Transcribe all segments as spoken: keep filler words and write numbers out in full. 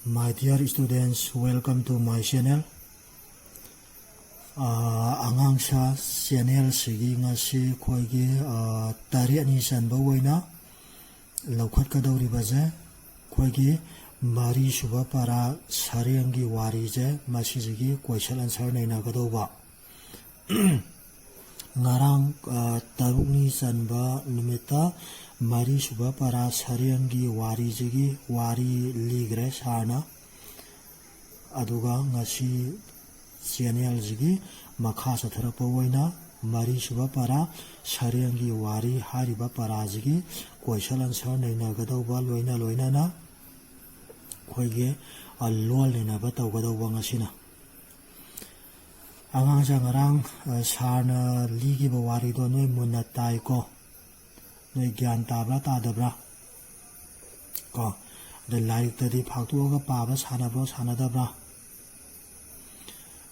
My dear students, welcome to my channel. ꯑꯉꯥꯡꯁꯥ ꯆꯦꯅꯦꯜꯁꯤꯒꯤ ꯉꯁꯤ ꯑꯩꯈꯣꯏꯒꯤ ꯇꯔꯦꯠꯅꯤ ꯆꯟꯕ ꯑꯣꯏꯅ ꯂꯧꯈꯠꯀꯗꯧꯔꯤꯕꯁꯦ ꯑꯩꯈꯣꯏꯒꯤ ꯃꯔꯤꯁꯨꯕ ꯄꯔꯥ ꯁꯔꯦꯡꯒꯤ ꯋꯥꯔꯤꯁꯦ, ꯃꯁꯤꯁꯤꯒꯤ ꯀꯣꯏꯁꯟ ꯑꯟꯁꯔ ꯅꯩꯅꯒꯗꯧꯕ꯫ ꯉꯔꯥꯡ ꯇꯔꯨꯛꯅꯤ ꯆꯟꯕ ꯅꯨꯃꯤꯠꯇ ꯃꯔꯤꯁꯨꯕ ꯄꯔꯥ ꯁꯔꯦꯡꯒꯤ ꯋꯥꯔꯤꯁꯤꯒꯤ ꯋꯥꯔꯤ ꯂꯤꯈ꯭ꯔꯦ ꯁꯥꯔꯅ꯫ ꯑꯗꯨꯒ ꯉꯁꯤ ꯆꯦꯅꯦꯜꯁꯤꯒꯤ ꯃꯈꯥ ꯆꯠꯊꯔꯛꯄ ꯑꯣꯏꯅ ꯃꯔꯤꯁꯨꯕ ꯄꯔꯥ ꯁꯔꯦꯡꯒꯤ ꯋꯥꯔꯤ ꯍꯥꯏꯔꯤꯕ ꯄꯔꯥꯁꯤꯒꯤ ꯀꯣꯏꯁꯟ ꯑꯟꯁꯔ ꯅꯩꯅꯒꯗꯧꯕ, ꯂꯣꯏꯅ ꯂꯣꯏꯅꯅ ꯑꯩꯈꯣꯏꯒꯤ ꯂꯣꯜ ꯅꯩꯅꯕ ꯇꯧꯒꯗꯧꯕ ꯉꯁꯤꯅ꯫ ꯑꯉꯥꯡꯁꯦ ꯉꯔꯥꯡ ꯁꯥꯔꯅ ꯂꯤꯈꯤꯕ ꯋꯥꯔꯤꯗꯣ ꯅꯣꯏ ꯃꯨꯟꯅ ꯇꯥꯏꯀꯣ? ꯅꯣꯏ ꯒ꯭ꯌꯥꯟ ꯇꯥꯕ꯭ꯔꯥ ꯇꯥꯗꯕ꯭ꯔꯥ? ꯀꯣ, ꯑꯗ ꯂꯥꯏꯔꯤꯛꯇꯗꯤ ꯐꯥꯛꯇꯣꯛꯑꯒ ꯄꯥꯕ ꯁꯥꯟꯅꯕ꯭ꯔꯣ, ꯁꯥꯟꯅꯗꯕ꯭ꯔꯥ?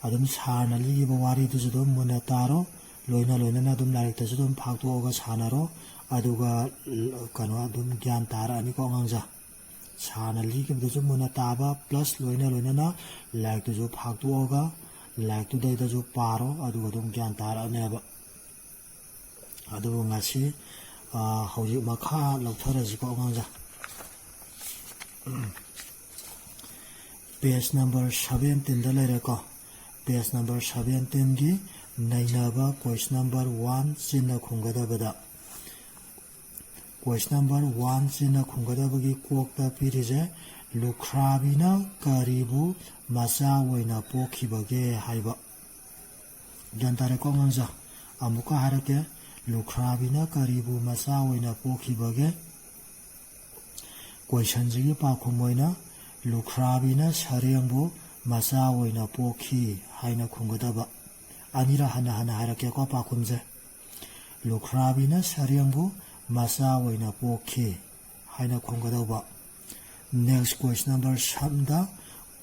ꯑꯗꯨꯝ ꯁꯥꯔꯅ ꯂꯤꯈꯤꯕ ꯋꯥꯔꯤꯗꯨꯁꯨ ꯑꯗꯨꯝ ꯃꯨꯟꯅ ꯇꯥꯔꯣ, ꯂꯣꯏꯅ ꯂꯣꯏꯅꯅ ꯑꯗꯨꯝ ꯂꯥꯏꯔꯤꯛꯇꯁꯨ ꯑꯗꯨꯝ ꯐꯥꯛꯇꯣꯛꯑꯒ ꯁꯥꯟꯅꯔꯣ꯫ ꯑꯗꯨꯒ ꯀꯩꯅꯣ ꯑꯗꯨꯝ ꯒ꯭ꯌꯥꯟ ꯇꯥꯔꯛꯑꯅꯤꯀꯣ ꯑꯉꯥꯡꯁꯦ꯫ ꯁꯥꯔꯅ ꯂꯤꯈꯤꯕꯗꯨꯁꯨ ꯃꯨꯟꯅ ꯇꯥꯕ plus ꯂꯣꯏꯅ ꯂꯣꯏꯅꯅ ꯂꯥꯏꯔꯤꯛꯇꯨꯁꯨ ꯐꯥꯛꯇꯣꯛꯑꯒ ꯂꯥꯏꯔꯤꯛꯇꯨꯗꯩꯗꯁꯨ ꯄꯥꯔꯣ, ꯑꯗꯨꯒ ꯑꯗꯨꯝ ꯒ꯭ꯌꯥꯟ ꯇꯥꯔꯛꯑꯅꯦꯕ꯫ ꯑꯗꯨꯕꯨ ꯉꯁꯤ ꯍꯧꯖꯤꯛ ꯃꯈꯥ ꯂꯧꯊꯔꯁꯤꯀꯣ ꯑꯉꯥꯡꯁꯦ꯫ Page number seventeenꯗ ꯂꯩꯔꯦꯀꯣ꯫ Page number seventeenꯒꯤ ꯅꯩꯅꯕ question number one ꯆꯤꯟꯅ ꯈꯨꯝꯒꯗꯕꯗ꯫ Question number one ꯆꯤꯟꯅ ꯈꯨꯝꯒꯗꯕꯒꯤ ꯀꯣꯛꯇ ꯄꯤꯔꯤꯁꯦ, ꯂꯨꯈ꯭ꯔꯥꯕꯤꯅ ꯀꯔꯤꯕꯨ ꯃꯆꯥ ꯑꯣꯏꯅ ꯄꯣꯛꯈꯤꯕꯒꯦ ꯍꯥꯏꯕ꯫ ꯒ꯭ꯌꯥꯟ ꯇꯥꯔꯦꯀꯣ ꯑꯉꯥꯡꯁꯦ? ꯑꯃꯨꯛꯀ ꯍꯥꯏꯔꯛꯀꯦ, ꯂꯨꯈ꯭ꯔꯥꯕꯤꯅ ꯀꯔꯤꯕꯨ ꯃꯆꯥ ꯑꯣꯏꯅ ꯄꯣꯛꯈꯤꯕꯒꯦ? Questionꯁꯤꯒꯤ ꯄꯥꯎꯈꯨꯝ ꯑꯣꯏꯅ ꯂꯨꯈ꯭ꯔꯥꯕꯤꯅ ꯁꯔꯦꯡꯕꯨ ꯃꯆꯥ ꯑꯣꯏꯅ ꯄꯣꯛꯈꯤ ꯍꯥꯏꯅ ꯈꯨꯝꯒꯗꯕ꯫ ꯑꯅꯤꯔꯛ ꯍꯟꯅ ꯍꯟꯅ ꯍꯥꯏꯔꯛꯀꯦꯀꯣ ꯄꯥꯎꯈꯨꯝꯁꯦ꯫ ꯂꯨꯈ꯭ꯔꯥꯕꯤꯅ ꯁꯔꯦꯡꯕꯨ ꯃꯆꯥ ꯑꯣꯏꯅ ꯄꯣꯛꯈꯤ ꯍꯥꯏꯅ ꯈꯨꯝꯒꯗꯧꯕ꯫ Next question number sevenꯗ,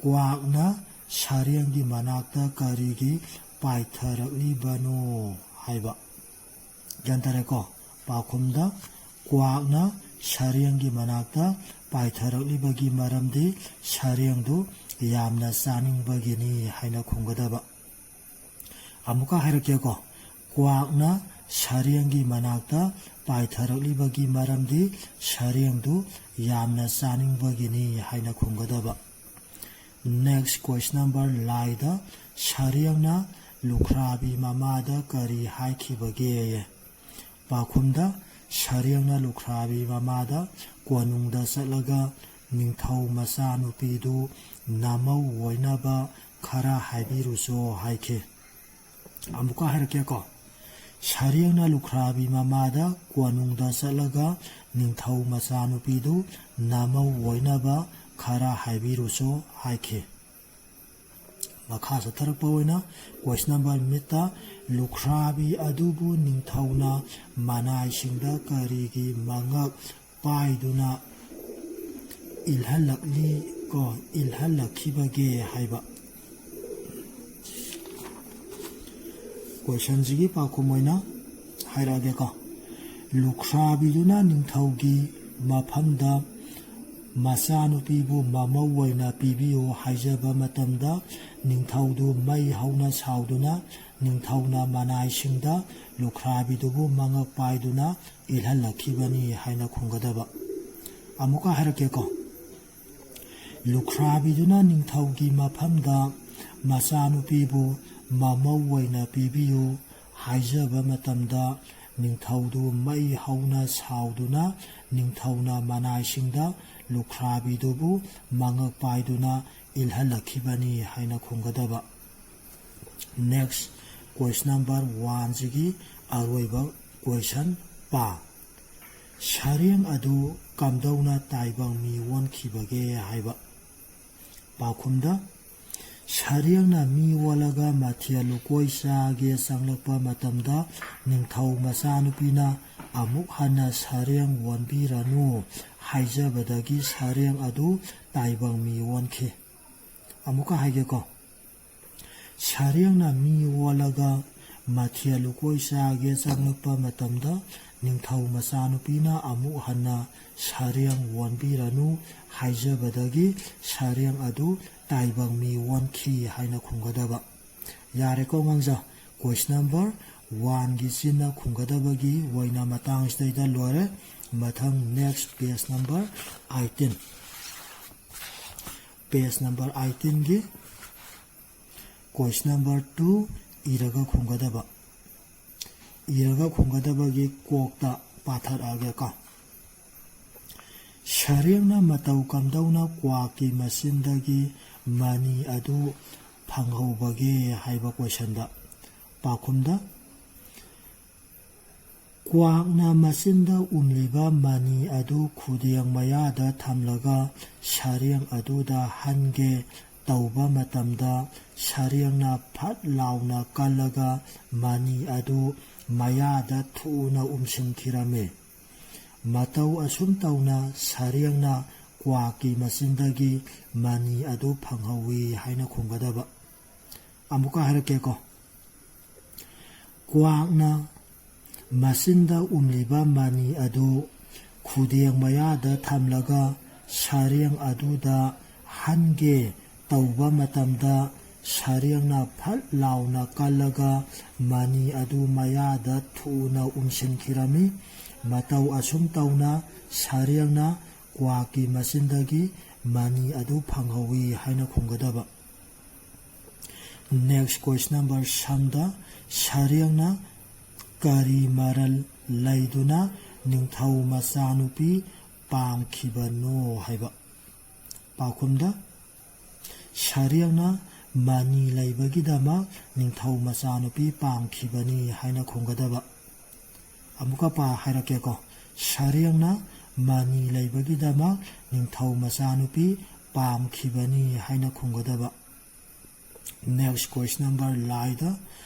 ꯀ꯭ꯋꯥꯛꯅ ꯁꯔꯦꯡꯒꯤ ꯃꯅꯥꯛꯇ ꯀꯔꯤꯒꯤ ꯄꯥꯏꯊꯔꯛꯂꯤꯕꯅꯣ ꯍꯥꯏꯕ꯫ ꯒ꯭ꯌꯥꯟ ꯇꯥꯔꯦꯀꯣ? ꯄꯥꯎꯈꯨꯝꯗ, ꯀ꯭ꯋꯥꯛꯅ ꯁꯔꯦꯡꯒꯤ ꯃꯅꯥꯛꯇ ꯄꯥꯏꯊꯔꯛꯂꯤꯕꯒꯤ ꯃꯔꯝꯗꯤ ꯁꯔꯦꯡꯗꯨ ꯌꯥꯝꯅ ꯆꯥꯅꯤꯡꯕꯒꯤꯅꯤ ꯍꯥꯏꯅ ꯈꯨꯝꯒꯗꯕ꯫ ꯑꯃꯨꯛꯀ ꯍꯥꯏꯔꯛꯀꯦꯀꯣ꯫ ꯀ꯭ꯋꯥꯛꯅ ꯁꯔꯦꯡꯒꯤ ꯃꯅꯥꯛꯇ ꯄꯥꯏꯊꯔꯛꯂꯤꯕꯒꯤ ꯃꯔꯝꯗꯤ ꯁꯔꯦꯡꯗꯨ ꯌꯥꯝꯅ ꯆꯥꯅꯤꯡꯕꯒꯤꯅꯤ ꯍꯥꯏꯅ ꯈꯨꯝꯒꯗꯕ꯫ Next question number, ꯂꯥꯏꯗ ꯁꯔꯦꯡꯅ ꯂꯨꯈ꯭ꯔꯥꯕꯤ ꯃꯃꯥꯗ ꯀꯔꯤ ꯍꯥꯏꯈꯤꯕꯒꯦ? ꯄꯥꯎꯈꯨꯝꯗ, ꯁꯔꯦꯡꯅ ꯂꯨꯈ꯭ꯔꯥꯕꯤ ꯃꯃꯥꯗ ꯀꯣꯅꯨꯡꯗ ꯆꯠꯂꯒ ꯅꯤꯡꯊꯧ ꯃꯆꯥꯅꯨꯄꯤꯗꯨ ꯅꯃꯧ ꯑꯣꯏꯅꯕ ꯈꯔ ꯍꯥꯏꯕꯤꯔꯨꯆꯣ ꯍꯥꯏꯈꯤ꯫ ꯑꯃꯨꯛꯀ ꯍꯥꯏꯔꯛꯀꯦꯀꯣ꯫ ꯁꯔꯦꯡꯅ ꯂꯨꯈ꯭ꯔꯥꯕꯤ ꯃꯃꯥꯗ ꯀꯣꯅꯨꯡꯗ ꯆꯠꯂꯒ ꯅꯤꯡꯊꯧ ꯃꯆꯥꯅꯨꯄꯤꯗꯨ ꯅꯃꯧ ꯑꯣꯏꯅꯕ ꯈꯔ ꯍꯥꯏꯕꯤꯔꯨꯆꯣ ꯍꯥꯏꯈꯤ꯫ ꯃꯈꯥ ꯆꯠꯊꯔꯛꯄ ꯑꯣꯏꯅ question number ꯃꯤꯠꯇ, ꯂꯨꯈ꯭ꯔꯥꯕꯤ ꯑꯗꯨꯕꯨ ꯅꯤꯡꯊꯧꯅ ꯃꯅꯥꯏꯁꯤꯡꯗ ꯀꯔꯤꯒꯤ ꯃꯉꯛ ꯄꯥꯏꯗꯨꯅ ꯏꯜꯍꯜꯂꯛꯂꯤ ꯀꯣ, ꯏꯜꯍꯜꯂꯛꯈꯤꯕꯒꯦ ꯍꯥꯏꯕ꯫ Questionꯁꯤꯒꯤ ꯄꯥꯎꯈꯨꯝ ꯑꯣꯏꯅ ꯍꯥꯏꯔꯛꯑꯒꯦꯀꯣ꯫ ꯂꯨꯈ꯭ꯔꯥꯕꯤꯗꯨꯅ ꯅꯤꯡꯊꯧꯒꯤ ꯃꯐꯝꯗ ꯃꯆꯥꯅꯨꯄꯤꯕꯨ ꯃꯃꯧ ꯑꯣꯏꯅ ꯄꯤꯕꯤꯌꯨ ꯍꯥꯏꯖꯕ ꯃꯇꯝꯗ, ꯅꯤꯡꯊꯧꯗꯨ ꯃꯩ ꯍꯧꯅ ꯁꯥꯎꯗꯨꯅ ꯅꯤꯡꯊꯧꯅ ꯃꯅꯥꯏꯁꯤꯡꯗ ꯂꯨꯈ꯭ꯔꯥꯕꯤꯗꯨꯕꯨ ꯃꯉꯛ ꯄꯥꯏꯗꯨꯅ ꯏꯜꯍꯜꯂꯛꯈꯤꯕꯅꯤ ꯍꯥꯏꯅ ꯈꯨꯝꯒꯗꯕ꯫ ꯑꯃꯨꯛꯀ ꯍꯥꯏꯔꯛꯀꯦꯀꯣ꯫ ꯂꯨꯈ꯭ꯔꯥꯕꯤꯗꯨꯅ ꯅꯤꯡꯊꯧꯒꯤ ꯃꯐꯝꯗ ꯃꯆꯥꯅꯨꯄꯤꯕꯨ ꯃꯃꯧ ꯑꯣꯏꯅ ꯄꯤꯕꯤꯌꯨ ꯍꯥꯏꯖꯕ ꯃꯇꯝꯗ, ꯅꯤꯡꯊꯧꯗꯨ ꯃꯩ ꯍꯧꯅ ꯁꯥꯎꯗꯨꯅ ꯅꯤꯡꯊꯧꯅ ꯃꯅꯥꯏꯁꯤꯡꯗ ꯂꯨꯈ꯭ꯔꯥꯕꯤꯗꯨꯕꯨ ꯃꯉꯛ ꯄꯥꯏꯗꯨꯅ ꯏꯜꯍꯜꯂꯛꯈꯤꯕꯅꯤ ꯍꯥꯏꯅ ꯈꯨꯝꯒꯗꯕ꯫ Next question number oneꯁꯤꯒꯤ ꯑꯔꯣꯏꯕ question ꯄꯥ꯫ ꯁꯔꯦꯡ ꯑꯗꯨ ꯀꯝꯗꯧꯅ ꯇꯥꯏꯕꯪ ꯃꯤ ꯑꯣꯟꯈꯤꯕꯒꯦ ꯍꯥꯏꯕ꯫ ꯄꯥꯎꯈꯨꯝꯗ, ꯁꯔꯦꯡꯅ ꯃꯤ ꯑꯣꯜꯂꯒ ꯃꯊꯦꯜ ꯂꯨꯀꯣꯏ ꯆꯥꯒꯦ ꯆꯪꯂꯛꯄ ꯃꯇꯝꯗ, ꯅꯤꯡꯊꯧ ꯃꯆꯥꯅꯨꯄꯤꯅ "ꯑꯃꯨꯛ ꯍꯟꯅ ꯁꯔꯦꯡ ꯑꯣꯟꯕꯤꯔꯅꯨ" ꯍꯥꯏꯖꯕꯗꯒꯤ ꯁꯔꯦꯡ ꯑꯗꯨ ꯇꯥꯏꯕꯪ ꯃꯤ ꯑꯣꯟꯈꯤ꯫ ꯑꯃꯨꯛꯀ ꯍꯥꯏꯒꯦꯀꯣ꯫ ꯁꯔꯦꯡꯅ ꯃꯤ ꯑꯣꯜꯂꯒ ꯃꯊꯦꯜ ꯂꯨꯀꯣꯏ ꯆꯥꯒꯦ ꯆꯪꯂꯛꯄ ꯃꯇꯝꯗ, ꯅꯤꯡꯊꯧ ꯃꯆꯥꯅꯨꯄꯤꯅ ꯑꯃꯨꯛ ꯍꯟꯅ ꯁꯔꯦꯡ ꯑꯣꯟꯕꯤꯔꯅꯨ ꯍꯥꯏꯖꯕꯗꯒꯤ ꯁꯔꯦꯡ ꯑꯗꯨ ꯇꯥꯏꯕꯪ ꯃꯤ ꯑꯣꯟꯈꯤ ꯍꯥꯏꯅ ꯈꯨꯝꯒꯗꯕ꯫ ꯌꯥꯔꯦꯀꯣ ꯑꯉꯥꯡꯖꯥ? Question number oneꯒꯤ ꯆꯤꯟꯅ ꯈꯨꯝꯒꯗꯕꯒꯤ ꯑꯣꯏꯅ ꯃꯇꯥꯡꯁꯤꯗꯩꯗ ꯂꯣꯏꯔꯦ꯫ ꯃꯊꯪ next page number eighteen꯫ Page number eighteenꯒꯤ question number two ꯏꯔꯒ ꯈꯨꯝꯒꯗꯕ꯫ ꯏꯔꯒ ꯈꯨꯝꯒꯗꯕꯒꯤ ꯀꯣꯛꯇ ꯄꯥꯊꯔꯛꯑꯒꯦꯀꯣ꯫ ꯁꯔꯦꯡꯅ ꯃꯇꯧ ꯀꯝꯗꯧꯅ ꯀ꯭ꯋꯥꯛꯀꯤ ꯃꯆꯤꯟꯗꯒꯤ ꯃꯅꯤ ꯑꯗꯨ ꯐꯪꯍꯧꯕꯒꯦ ꯍꯥꯏꯕ questionꯗ ꯄꯥꯎꯈꯨꯝꯗ, ꯀ꯭ꯋꯥꯛꯅ ꯃꯆꯤꯟꯗ ꯎꯝꯂꯤꯕ ꯃꯅꯤ ꯑꯗꯨ ꯈꯨꯗꯦꯡ ꯃꯌꯥꯗ ꯊꯝꯂꯒ ꯁꯔꯦꯡ ꯑꯗꯨꯗ ꯍꯟꯒꯦ ꯇꯧꯕ ꯃꯇꯝꯗ ꯁꯔꯦꯡꯅ ꯐꯠ ꯂꯥꯎꯅ ꯀꯜꯂꯒ ꯃꯅꯤ ꯑꯗꯨ ꯃꯌꯥꯗ ꯊꯨꯅ ꯎꯝꯁꯤꯟꯈꯤꯔꯝꯃꯤ꯫ ꯃꯇꯧ ꯑꯁꯨꯝ ꯇꯧꯅ ꯁꯔꯦꯡꯅ ꯀ꯭ꯋꯥꯛꯀꯤ ꯃꯆꯤꯟꯗꯒꯤ ꯃꯅꯤ ꯑꯗꯨ ꯐꯪꯍꯧꯋꯤ ꯍꯥꯏꯅ ꯈꯨꯝꯒꯗꯕ꯫ ꯑꯃꯨꯛꯀ ꯍꯥꯏꯔꯛꯀꯦꯀꯣ꯫ ꯀ꯭ꯋꯥꯛꯅ ꯃꯆꯤꯟꯗ ꯎꯝꯂꯤꯕ ꯃꯅꯤ ꯑꯗꯨ ꯈꯨꯗꯦꯡ ꯃꯌꯥꯗ ꯊꯝꯂꯒ ꯁꯔꯦꯡ ꯑꯗꯨꯗ ꯍꯟꯒꯦ ꯇꯧꯕ ꯃꯇꯝꯗ ꯁꯔꯦꯡꯅ ꯐꯠ ꯂꯥꯎꯅ ꯀꯜꯂꯒ ꯃꯅꯤ ꯑꯗꯨ ꯃꯌꯥꯗ ꯊꯨꯅ ꯎꯝꯁꯤꯟꯈꯤꯔꯝꯃꯤ꯫ ꯃꯇꯧ ꯑꯁꯨꯝ ꯇꯧꯅ ꯁꯔꯦꯡꯅ ꯀ꯭ꯋꯥꯛꯀꯤ ꯃꯆꯤꯟꯗꯒꯤ ꯃꯅꯤ ꯑꯗꯨ ꯐꯪꯍꯧꯋꯤ ꯍꯥꯏꯅ ꯈꯨꯝꯒꯗꯕ꯫ Next question number ꯁꯝꯗ ꯁꯔꯦꯡꯅ ꯀꯔꯤ ꯃꯔꯜ ꯂꯩꯗꯨꯅ ꯅꯤꯡꯊꯧ ꯃꯆꯥꯅꯨꯄꯤ ꯄꯥꯝꯈꯤꯕꯅꯣ ꯍꯥꯏꯕ꯫ ꯄꯥꯎꯈꯨꯝꯗ, ꯁꯔꯦꯡꯅ ꯃꯅꯤ ꯂꯩꯕꯒꯤꯗꯃꯛ ꯅꯤꯡꯊꯧ ꯃꯆꯥꯅꯨꯄꯤ ꯄꯥꯝꯈꯤꯕꯅꯤ ꯍꯥꯏꯅ ꯈꯨꯝꯒꯗꯕ꯫ ꯑꯃꯨꯛꯀ ꯄꯥ ꯍꯥꯏꯔꯛꯀꯦꯀꯣ꯫ ꯁꯔꯦꯡꯅ ꯃꯅꯤ ꯂꯩꯕꯒꯤꯗꯃꯛ ꯅꯤꯡꯊꯧ ꯃꯆꯥꯅꯨꯄꯤ ꯄꯥꯝꯈꯤꯕꯅꯤ ꯍꯥꯏꯅ ꯈꯨꯝꯒꯗꯕ꯫ Next question number ꯂꯥꯏꯗ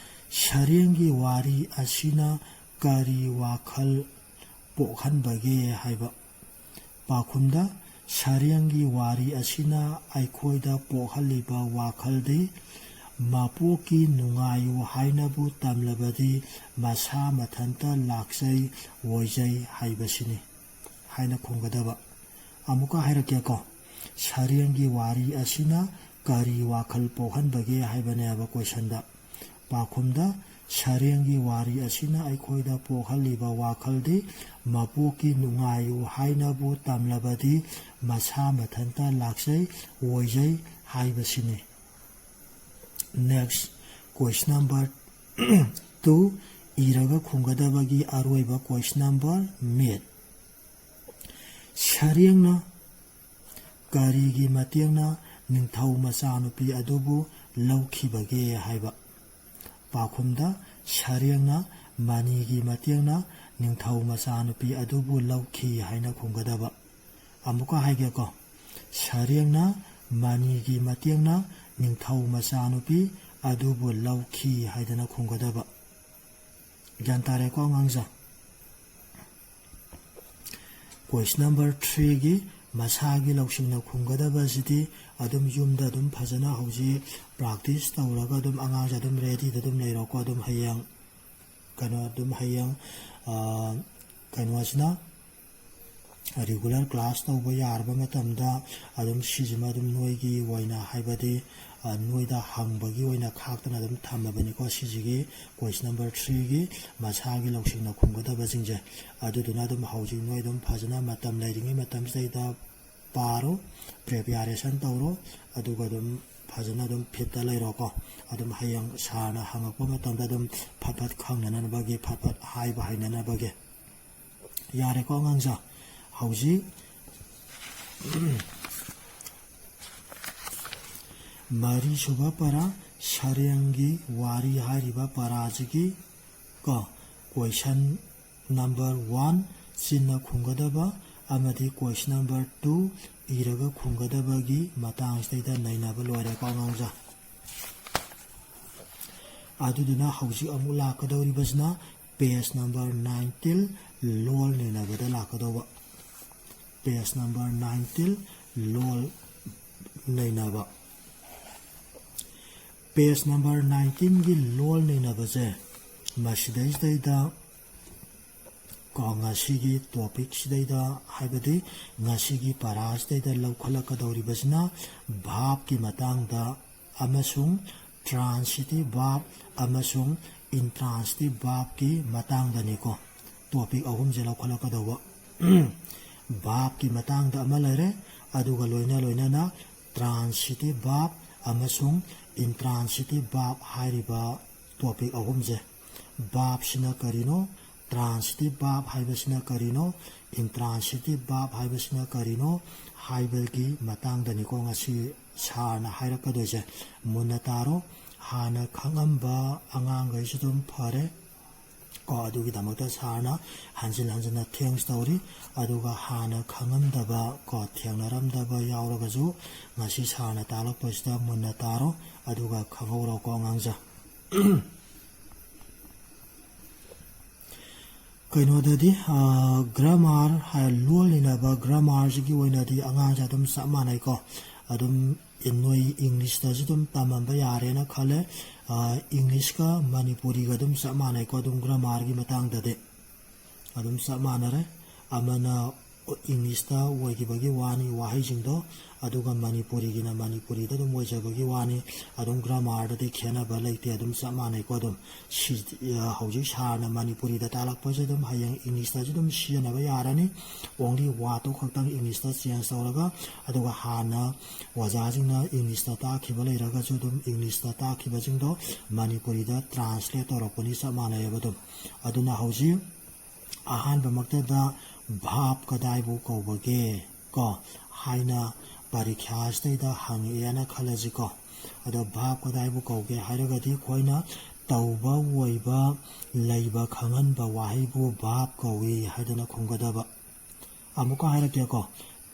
ꯁꯔꯦꯡꯒꯤ ꯋꯥꯔꯤ ꯑꯁꯤꯅ ꯀꯔꯤ ꯋꯥꯈꯜ ꯄꯣꯛꯍꯟꯕꯒꯦ ꯍꯥꯏꯕ꯫ ꯄꯥꯎꯈꯨꯝꯗ, ꯁꯔꯦꯡꯒꯤ ꯋꯥꯔꯤ ꯑꯁꯤꯅ ꯑꯩꯈꯣꯏꯗ ꯄꯣꯛꯍꯜꯂꯤꯕ ꯋꯥꯈꯜꯗꯤ ꯃꯄꯣꯛꯀꯤ ꯅꯨꯡꯉꯥꯏꯌꯨ ꯍꯥꯏꯅꯕꯨ ꯇꯝꯂꯕꯗꯤ ꯃꯁꯥ ꯃꯊꯟꯇ ꯂꯥꯛꯆꯩ ꯑꯣꯏꯖꯩ ꯍꯥꯏꯕꯁꯤꯅꯤ ꯍꯥꯏꯅ ꯈꯨꯝꯒꯗꯕ꯫ ꯑꯃꯨꯛꯀ ꯍꯥꯏꯔꯛꯀꯦꯀꯣ, ꯁꯔꯦꯡꯒꯤ ꯋꯥꯔꯤ ꯑꯁꯤꯅ ꯀꯔꯤ ꯋꯥꯈꯜ ꯄꯣꯛꯍꯟꯕꯒꯦ ꯍꯥꯏꯕꯅꯦꯕ ꯀꯣꯏꯁꯟꯗ꯫ ꯄꯥꯎꯈꯨꯝꯗ, ꯁꯔꯦꯡꯒꯤ ꯋꯥꯔꯤ ꯑꯁꯤꯅ ꯑꯩꯈꯣꯏꯗ ꯄꯣꯛꯍꯜꯂꯤꯕ ꯋꯥꯈꯜꯗꯤ ꯃꯄꯣꯛꯀꯤ ꯅꯨꯡꯉꯥꯏꯌꯨ ꯍꯥꯏꯅꯕꯨ ꯇꯝꯂꯕꯗꯤ ꯃꯁꯥ ꯃꯊꯟꯇ ꯂꯥꯛꯆꯩ ꯑꯣꯏꯖꯩ ꯍꯥꯏꯕꯁꯤꯅꯤ꯫ Next, question number two, ꯏꯔꯒ ꯈꯨꯝꯒꯗꯕꯒꯤ ꯑꯔꯣꯏꯕ question number, ꯃꯦꯠ꯫ ꯁꯔꯦꯡꯅ ꯀꯔꯤꯒꯤ ꯃꯇꯦꯡꯅ ꯅꯤꯡꯊꯧ ꯃꯆꯥꯅꯨꯄꯤ ꯑꯗꯨꯕꯨ ꯂꯧꯈꯤꯕꯒꯦ ꯍꯥꯏꯕ꯫ ꯄꯥꯎꯈꯨꯝꯗ, ꯁꯔꯦꯡꯅ ꯃꯅꯤꯒꯤ ꯃꯇꯦꯡꯅ ꯅꯤꯡꯊꯧ ꯃꯆꯥꯅꯨꯄꯤ ꯑꯗꯨꯕꯨ ꯂꯧꯈꯤ ꯍꯥꯏꯅ ꯈꯨꯝꯒꯗꯕ꯫ ꯑꯃꯨꯛꯀ ꯍꯥꯏꯒꯦꯀꯣ, ꯁꯔꯦꯡꯅ ꯃꯅꯤꯒꯤ ꯃꯇꯦꯡꯅ ꯅꯤꯡꯊꯧ ꯃꯆꯥꯅꯨꯄꯤ ꯑꯗꯨꯕꯨ ꯂꯧꯈꯤ ꯍꯥꯏꯗꯅ ꯈꯨꯝꯒꯗꯕ꯫ ꯒ꯭ꯌꯥꯟ ꯇꯥꯔꯦꯀꯣ ꯑꯉꯥꯡꯁꯦ? Question number threeꯒꯤ ꯃꯁꯥꯒꯤ ꯂꯧꯁꯤꯡꯅ ꯈꯨꯝꯒꯗꯕꯁꯤꯗꯤ ꯑꯗꯨꯝ ꯌꯨꯝꯗ ꯑꯗꯨꯝ ꯐꯖꯅ ꯍꯧꯖꯤꯛ practice ꯇꯧꯔꯒ ꯑꯗꯨꯝ ꯑꯉꯥꯡꯁꯦ ꯑꯗꯨꯝ readyꯗ ꯑꯗꯨꯝ ꯂꯩꯔꯣꯀꯣ꯫ ꯑꯗꯨꯝ ꯍꯌꯦꯡ ꯀꯩꯅꯣ ꯑꯗꯨꯝ ꯍꯌꯦꯡ, ꯑ, ꯀꯩꯅꯣꯁꯤꯅ regular class ꯇꯧꯕ ꯌꯥꯔꯕ ꯃꯇꯝꯗ ꯑꯗꯨꯝ ꯁꯤꯁꯤꯃ ꯑꯗꯨꯝ ꯅꯣꯏꯒꯤ ꯑꯣꯏꯅ, ꯍꯥꯏꯕꯗꯤ, ꯑ, ꯅꯣꯏꯗ ꯍꯪꯕꯒꯤ ꯑꯣꯏꯅ ꯈꯥꯛꯇꯅ ꯑꯗꯨꯝ ꯊꯝꯃꯕꯅꯤꯀꯣ꯫ ꯁꯤꯁꯤꯒꯤ question number threeꯒꯤ ꯃꯁꯥꯒꯤ ꯂꯧꯁꯤꯡꯅ ꯈꯨꯝꯒꯗꯕꯁꯤꯡꯁꯦ꯫ ꯑꯗꯨꯗꯨꯅ ꯑꯗꯨꯝ ꯍꯧꯖꯤꯛ ꯅꯣꯏ ꯑꯗꯨꯝ ꯐꯖꯅ ꯃꯇꯝ ꯂꯩꯔꯤꯉꯩ ꯃꯇꯝꯁꯤꯗꯩꯗ ꯄꯥꯔꯣ, preparation ꯇꯧꯔꯣ, ꯑꯗꯨꯒ ꯑꯗꯨꯝ ꯐꯖꯅ ꯑꯗꯨꯝ fitꯇ ꯂꯩꯔꯣꯀꯣ꯫ ꯑꯗꯨꯝ ꯍꯌꯦꯡ sirꯅ ꯍꯪꯉꯛꯄ ꯃꯇꯝꯗ ꯑꯗꯨꯝ ꯐꯠ ꯐꯠ ꯈꯪꯅꯅꯕꯒꯤ, ꯐꯠ ꯐꯠ ꯍꯥꯏꯕ ꯍꯩꯅꯅꯕꯒꯤ꯫ ꯌꯥꯔꯦꯀꯣ ꯑꯉꯥꯡꯁꯦ? ꯍꯧꯖꯤꯛ ꯃꯔꯤꯁꯨꯕ ꯄꯔꯥ, ꯁꯔꯦꯡꯒꯤ ꯋꯥꯔꯤ ꯍꯥꯏꯔꯤꯕ ꯄꯔꯥꯁꯤꯒꯤ ꯀꯣ, question number one ꯆꯤꯟꯅ ꯈꯨꯝꯒꯗꯕ ꯑꯃꯗꯤ question number two ꯏꯔꯒ ꯈꯨꯝꯒꯗꯕꯒꯤ ꯃꯇꯥꯡꯁꯤꯗꯩꯗ ꯅꯩꯅꯕ ꯂꯣꯏꯔꯦꯀꯣ ꯑꯉꯥꯡꯁꯦ꯫ ꯑꯗꯨꯗꯨꯅ ꯍꯧꯖꯤꯛ ꯑꯃꯨꯛ ꯂꯥꯛꯀꯗꯧꯔꯤꯕꯁꯤꯅ page number nineteen, ꯂꯣꯜ ꯅꯩꯅꯕꯗ ꯂꯥꯛꯀꯗꯧꯕ꯫ Page number nineteen, ꯂꯣꯜ ꯅꯩꯅꯕ꯫ Page number nineteenꯒꯤ ꯂꯣꯜ ꯅꯩꯅꯕꯁꯦ ꯃꯁꯤꯗꯩꯁꯤꯗꯩꯗ ꯀꯣ, ꯉꯁꯤꯒꯤ topicꯁꯤꯗꯩꯗ, ꯍꯥꯏꯕꯗꯤ ꯉꯁꯤꯒꯤ ꯄꯔꯥꯁꯤꯗꯩꯗ ꯂꯧꯈꯠꯂꯛꯀꯗꯧꯔꯤꯕꯁꯤꯅ verbꯀꯤ ꯃꯇꯥꯡꯗ ꯑꯃꯁꯨꯡ transitive verb ꯑꯃꯁꯨꯡ intransitive verbꯀꯤ ꯃꯇꯥꯡꯗꯅꯤꯀꯣ꯫ Topic ꯑꯍꯨꯝꯁꯦ ꯂꯧꯈꯠꯂꯛꯀꯗꯧꯕ꯫ Verbꯀꯤ ꯃꯇꯥꯡꯗ ꯑꯃ ꯂꯩꯔꯦ, ꯑꯗꯨꯒ ꯂꯣꯏꯅ ꯂꯣꯏꯅꯅ transitive verb ꯑꯃꯁꯨꯡ intransitive verb ꯍꯥꯏꯔꯤꯕ topic ꯑꯍꯨꯝꯁꯦ, verbꯁꯤꯅ ꯀꯔꯤꯅꯣ, transitive verb ꯍꯥꯏꯕꯁꯤꯅ ꯀꯔꯤꯅꯣ, intransitive verb ꯍꯥꯏꯕꯁꯤꯅ ꯀꯔꯤꯅꯣ ꯍꯥꯏꯕꯒꯤ ꯃꯇꯥꯡꯗꯅꯤꯀꯣ ꯉꯁꯤ ꯁꯥꯔꯅ ꯍꯥꯏꯔꯛꯀꯗꯣꯏꯁꯦ꯫ ꯃꯨꯟꯅ ꯇꯥꯔꯣ꯫ ꯍꯥꯟꯅ ꯈꯪꯉꯝꯕ ꯑꯉꯥꯡꯈꯩꯁꯨ ꯑꯗꯨꯝ ꯐꯔꯦ ꯀꯣ, ꯑꯗꯨꯒꯤꯗꯃꯛꯇ ꯁꯥꯔꯅ ꯍꯟꯖꯤꯟ ꯍꯟꯖꯤꯟꯅ thanks ꯇꯧꯔꯤ꯫ ꯑꯗꯨꯒ ꯍꯥꯟꯅ ꯈꯪꯉꯝꯗꯕ ꯀꯣ, ꯊꯦꯡꯅꯔꯝꯗꯕ ꯌꯥꯎꯔꯒꯁꯨ ꯉꯁꯤ ꯁꯥꯔꯅ ꯇꯥꯛꯂꯛꯄꯁꯤꯗ ꯃꯨꯟꯅ ꯇꯥꯔꯣ, ꯑꯗꯨꯒ ꯈꯪꯍꯧꯔꯣꯀꯣ ꯑꯉꯥꯡꯁꯦ꯫ ꯀꯩꯅꯣꯗꯗꯤ, ꯑ, grammar ꯍꯥꯏ, ꯂꯣꯜ ꯅꯩꯅꯕ grammarꯁꯤꯒꯤ ꯑꯣꯏꯅꯗꯤ ꯑꯉꯥꯡꯁꯦ ꯑꯗꯨꯝ ꯆꯞ ꯃꯥꯟꯅꯩꯀꯣ꯫ ꯑꯗꯨꯝ ꯏ-, ꯅꯣꯏ Englishꯇꯁꯨ ꯑꯗꯨꯝ ꯇꯝꯃꯝꯕ ꯌꯥꯔꯦꯅ ꯈꯜꯂꯦ꯫ ꯑ, Englishꯀ ꯃꯅꯤꯄꯨꯔꯤꯒ ꯑꯗꯨꯝ ꯆꯞ ꯃꯥꯟꯅꯩꯀꯣ, ꯑꯗꯨꯝ grammarꯒꯤ ꯃꯇꯥꯡꯗꯗꯤ ꯑꯗꯨꯝ ꯆꯞ ꯃꯥꯟꯅꯔꯦ꯫ ꯑꯃꯅ Englishꯇ ꯑꯣꯏꯈꯤꯕꯒꯤ ꯋꯥꯅꯤ ꯋꯥꯍꯩꯁꯤꯡꯗꯣ, ꯑꯗꯨꯒ ꯃꯅꯤꯄꯨꯔꯤꯒꯤꯅ ꯃꯅꯤꯄꯨꯔꯤꯗ ꯑꯗꯨꯝ ꯑꯣꯏꯖꯕꯒꯤ ꯋꯥꯅꯤ꯫ ꯑꯗꯨꯝ grammarꯗꯗꯤ ꯈꯦꯠꯅꯕ ꯂꯩꯇꯦ, ꯑꯗꯨꯝ ꯆꯞ ꯃꯥꯟꯅꯩꯀꯣ꯫ ꯑꯗꯨꯝ ꯁꯤ, ꯑ, ꯍꯧꯖꯤꯛ ꯁꯥꯔꯅ ꯃꯅꯤꯄꯨꯔꯤꯗ ꯇꯥꯛꯂꯛꯄꯁꯦ ꯑꯗꯨꯝ ꯍꯌꯦꯡ Englishꯇꯁꯨ ꯑꯗꯨꯝ ꯁꯤꯖꯤꯟꯅꯕ ꯌꯥꯔꯅꯤ꯫ Only wordꯇꯣ ꯈꯛꯇꯪ Englishꯇ change ꯇꯧꯔꯒ, ꯑꯗꯨꯒ ꯍꯥꯟꯅ ꯑꯣꯖꯥꯁꯤꯡꯅ Englishꯇ ꯇꯥꯛꯈꯤꯕ ꯂꯩꯔꯒꯁꯨ ꯑꯗꯨꯝ Englishꯇ ꯇꯥꯛꯈꯤꯕꯁꯤꯡꯗꯣ ꯃꯅꯤꯄꯨꯔꯤꯗ translate ꯇꯧꯔꯛꯄꯅꯤ, ꯆꯞ ꯃꯥꯟꯅꯩꯌꯦꯕ ꯑꯗꯨꯝ꯫ ꯑꯗꯨꯅ ꯍꯧꯖꯤꯛ ꯑꯍꯥꯟꯕꯃꯛꯇꯗ verb ꯀꯗꯥꯏꯕꯨ ꯀꯧꯕꯒꯦ ꯀꯣ ꯍꯥꯏꯅ ꯄꯔꯤꯈ꯭ꯌꯥꯁꯤꯗꯩꯗ ꯍꯪꯉꯛꯑꯦꯅ ꯈꯜꯂꯁꯤꯀꯣ꯫ ꯑꯗꯣ verb ꯀꯗꯥꯏꯕꯨ ꯀꯧꯒꯦ ꯍꯥꯏꯔꯒꯗꯤ ꯑꯩꯈꯣꯏꯅ ꯇꯧꯕ, ꯑꯣꯏꯕ, ꯂꯩꯕ ꯈꯪꯍꯟꯕ ꯋꯥꯍꯩꯕꯨ verb ꯀꯧꯏ ꯍꯥꯏꯗꯅ ꯈꯨꯝꯒꯗꯕ꯫ ꯑꯃꯨꯛꯀ ꯍꯥꯏꯔꯛꯀꯦꯀꯣ꯫